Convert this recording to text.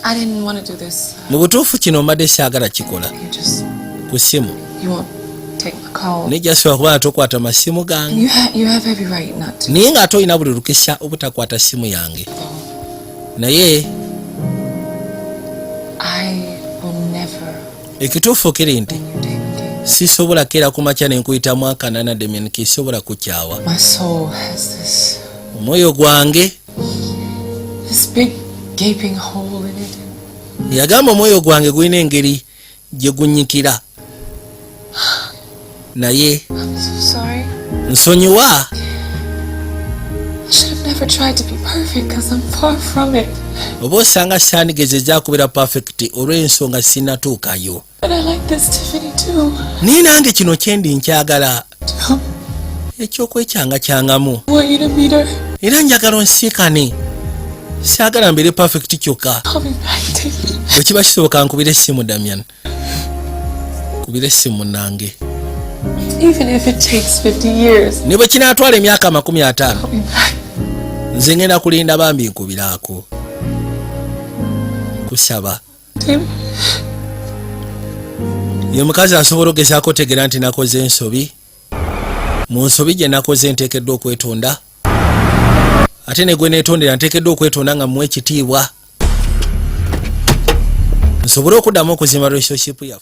I didn't want to do this. Mu butuufu kino mbadde saagala kikola You just ku ssimu. You won't take my call. Naye jasobola kuba nga tokwata masimu gange. You have every right not to. Naye ng'ate olina buli lukisa obutakwata ssimu yange, naye I will never ekituufu kiri nti blame you, Damon King. sisobola keera ku makya ne nkuyitamu akanana Damian, kisobola kukyawa. My soul has this Omwoyo gwange this big gaping hole in it. Yagamba omwoyo gwange gulina engeri gye gunyikira, naye I'm so sorry. Nsonyiwa. I should have never tried to be perfect because I'm far from it. Oba osanga saandigezezza kubeera perfect olw'ensonga sinnatuukayo. But I like this Tiffany too. Naye nange kino kyendi nkyagala, ekyokwekyangaKyangamu. I want you to meet her. Era njagala onsiikane, saagala mbeere perfect kyokka. Call me back, David. Bwe kiba kisoboka nkubira essimu, Damian, kubira essimu nange. Even if it takes 50 years, Ne bwe kinaatwala emyaka 50, call me back. nze ngenda kulinda. Bambi nkubiraako, kusaba. David. Ye mukazi asobola ogezaako otegeera nti nakoze ensobi. Mu nsobi gye nakoze nteekeddwa okwetonda, ate ne gwe neetondera nteekeddwa okwetonda nga muwa ekitiibwa nsobole okuddamu okuzimba relationship yaffe.